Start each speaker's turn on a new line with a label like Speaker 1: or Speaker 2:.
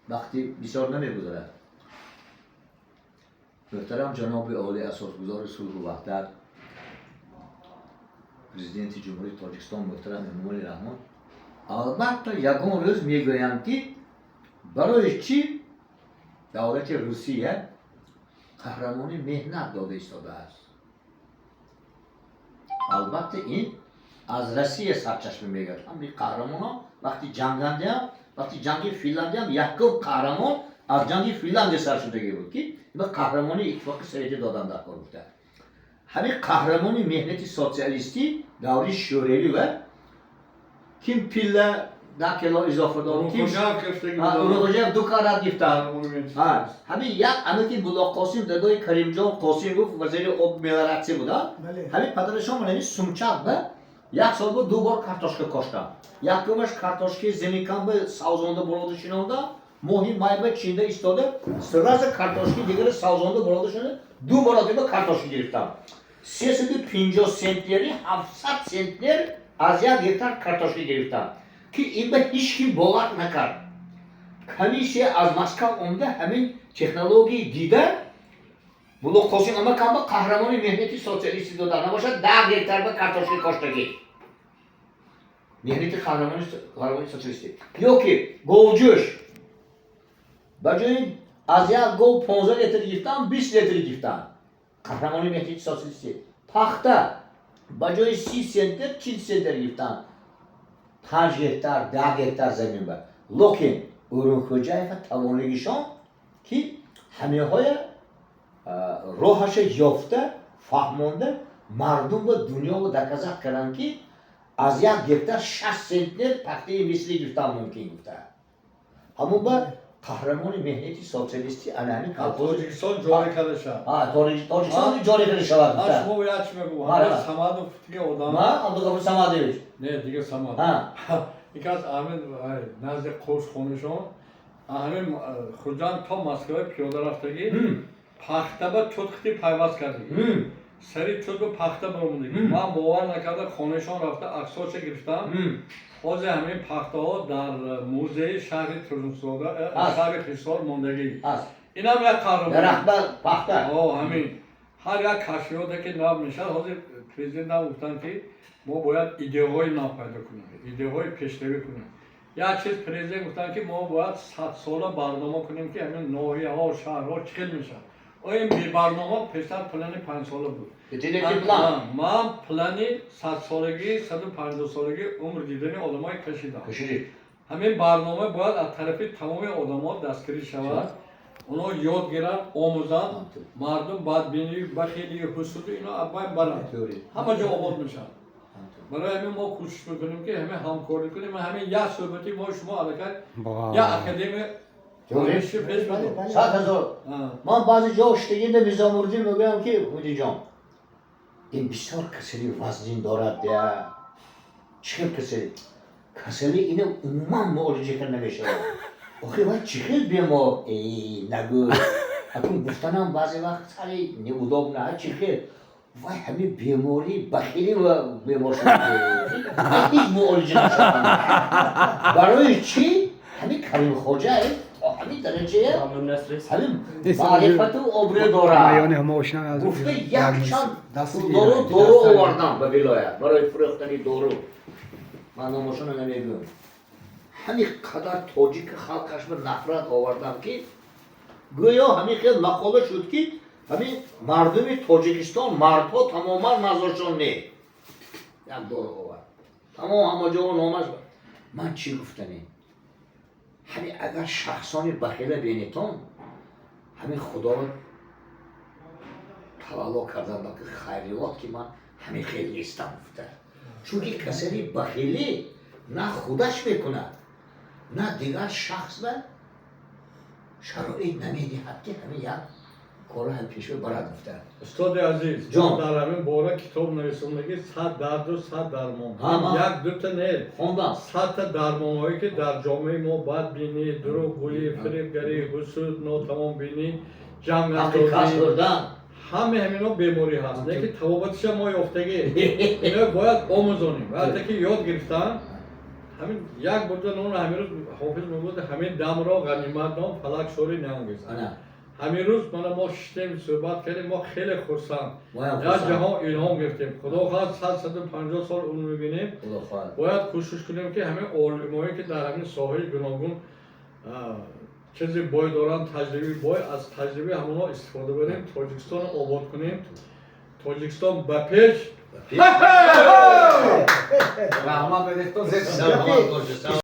Speaker 1: Вақти бисёр намегузарад, муҳтарам ҷаноби олӣ, асосгузори сулҳу ваҳдат, Президенти Ҷумҳурии Тоҷикистон муҳтарам Эмомалӣ Раҳмон, албатта, ягон рӯз мегӯянд, ки барои чӣ давлати Русия қаҳрамони меҳнат дода истодааст. Албатта, ин аз Россия сарчашма мегирад. Ҳамаи қаҳрамонон вақти ҷангандиам, вақти ҷанги Финляндиям якум қаҳрамон аз ҷанги Финляндия сар шудагӣ буд, ки ба қаҳрамони Иттифоқи Советӣ додан дар кор гуфта. Ҳамин қаҳрамони меҳнати социалистӣ даври Шӯравӣ ва ким пилла 10 кило изофа дод, ким
Speaker 2: Урунхоҷаев гирифтаги.
Speaker 1: Урунхоҷаев ду карат гирифтанд. Ҳамин як анаки Муллоқосим, дадои Каримҷон Қосимов, вазири об мелиоратсия буда. Ҳамин падарашон ҳамин Сумчақ ба як сол бо ду бор картошка коштанд. Якумаш картошкаи заминкан ба савзонда бурода шинонда, моҳи май ба чинда истода, сразу картошкаи дигаро савзонда бурода шинонда, ду маротиба картошка гирифтам. 350 центнери, 700 центнер аз 1 гектар картошка гирифтам, ки ин ба ҳеҷ ким бовар накард. Комиссия аз Москав омда, ҳамин технология дида, Муллоқосим амакам ба қаҳрамони меҳнати социалистӣ дода набошад, 10 гектар ба картошка коштагӣ. Меҳнати қаҳрамони социалистӣ. Ё ки говҷӯш, ба ҷои аз як гов 15 литр гирифтам, 20 литр гирифтам. Қаҳрамони меҳнати социалистӣ. Пахта ба ҷои 30 центнер 40 центнер гирифтам. 5 гектар, 10 гектар замин ба. Лекин Урунхӯҷаева тавонигишон, ки ҳамеҳоя роҳаша ёфта, фаҳмонда, мардум ба дунёро доказать карданд, ки аз 1 гектар 60 центнер пахтаи мислӣ гирифтан мумкин гуфта. Ҳамон ба қаҳрамони меҳнати социалистӣ ана ҳамин колхоз.
Speaker 2: Тоҷикистон ҷорӣ карда шавад.
Speaker 1: Тоҷикистон ҷорӣ карда шавад
Speaker 2: Ман
Speaker 1: гуфта.
Speaker 2: шумо як чи мегӯм.
Speaker 1: Мара.
Speaker 2: Самадов дига одам.
Speaker 1: Ма Абдуғафур Самадович.
Speaker 2: Не, дига Самад. Ин кас ҳамин назди қош хонашон, ҳамин Хуҷанд то Москва пиёда рафтагӣ, пахта ба чут хити пайваст кардагӣ, сари чут ба пахта баромадагӣ. Ман бовар накарда, хонашон рафта, аксоша гирифтам. Ҳозир ҳамин пахтаҳо дар музеи шаҳри Турсунзода,
Speaker 1: Аст.
Speaker 2: шаҳри Ҳисор мондагӣ.
Speaker 1: Аст.
Speaker 2: Инам як қаҳрамон.
Speaker 1: Дарахтба пахта.
Speaker 2: О, ҳамин ҳар як кашфиёте ки нав мешавад. Ҳозир президентам гуфтанд, ки мо бояд идеяҳои нав пайдо кунем, идеяҳои пешравӣ кунем. Як чиз президент гуфтанд, ки мо бояд 100-сола барнома кунем, ки ҳамин ноҳияҳо, шаҳрҳо чӣ хел мешавад. О, ин бебарнома пештар плани 5-сола буд.
Speaker 1: Пятилетний план.
Speaker 2: Ман плани 100-солагӣ, 150-солагӣ умр дидани одамое кашидам.
Speaker 1: Кашидед.
Speaker 2: Ҳамин барнома бояд аз тарафи тамоми одамо дастгирӣ шавад, онҳо ёд гиранд, омӯзанд, мардум бадбинӣ, бахилӣ, ҳусуду ино аз байн баранд, ҳама ҷо обод мешавад. Барои ҳамин мо кӯшиш мекунем, ки ҳамин ҳамкорӣ кунем. Ҳамин як суҳбати мо шумо аллакай як академия дониши пеш бидор.
Speaker 1: 100 000. Ман баъзе ҷо штегинда Низомурдин мегӯям, ки Умидиҷон, ин бисёр касали вазнин дорад. Я чӣ хел касали? Касали ина умуман муолиҷа карда намешавад. Охи вай чӣ хел бемор? Э, нагӯ, акун гуфтанам баъзе вақт сари неудобно. Чӣ хел вай? Ҳамин беморӣ бахилӣ ва бемор шуд, ҳеҷ муолиҷа нашавад. Барои чӣ ҳамин Каримхоҷаев то ҳамин дараҷая ҳамин маърифату обрӯ дорад? Гуфта, якчанд дору овардам ба вилоят барои фурӯхтани дору. Ман номошонро намегӯям. Ҳамин қадар тоҷики халқаш ба нафрат овардам, ки гӯё ҳамин хел мақола шуд, ки ҳамин мардуми Тоҷикистон, мардҳо тамоман мазошон не. Як дору овард, тамом ҳама ҷо номаш. Ман чӣ гуфтанем? Ҳамин агар шахсони бахила бинетон, ҳамин Худоро тавалло кардан, ки хайриёт, ки ман ҳамин хел нестам гуфта. Чунки касали бахилӣ на худаш мекунад, на дигар шахс ба шароит намедиҳад, ки ҳамин як корро ҳам пеш барад гуфта.
Speaker 2: Устоди азиз.
Speaker 1: Ҷон.
Speaker 2: Дар ҳамин бора китоб нависондагӣ, «Сад дарду сад дармон». Як дута не.
Speaker 1: Хондам.
Speaker 2: 100-та дармонҳое, ки дар ҷомеаи мо бадбинӣ, дурӯғгӯӣ, фиребгарӣ, ҳусуд, нотамомбинӣ,
Speaker 1: ҳаққи кас
Speaker 2: ҷангандозӣ,
Speaker 1: хӯрдан.
Speaker 2: ҳамаи ҳамино беморӣ ҳаст, не ки табобатиша мо ёфтагӣ. Ино бояд омӯзонем. Вақте ки ёд гирифтан, ҳамин як бурда нон ҳамин рӯз Ҳофиз мегӯяд: «Ҳамин дамро ғанимат дон, фалак шори неангезад».
Speaker 1: Ана.
Speaker 2: Ҳамин рӯз мана мо шиштем, суҳбат кардем, мо хеле хурсанд,
Speaker 1: Моям
Speaker 2: як
Speaker 1: хурсанд.
Speaker 2: ҷаҳон илҳом гирифтем. Худо хоҳад, 100, 150 сол умр мебинем.
Speaker 1: Худо хоҳад.
Speaker 2: Бояд кӯшиш кунем, ки ҳамин олимое, ки дар ҳамин соҳаи гуногун чизи бой доранд, таҷрибаи бой, аз таҷрибаи ҳамонҳо истифода барем, Тоҷикистонро обод кунем. Тоҷикистон ба пеш!
Speaker 3: Раҳмат, Медехтон.
Speaker 1: Саломат бошед.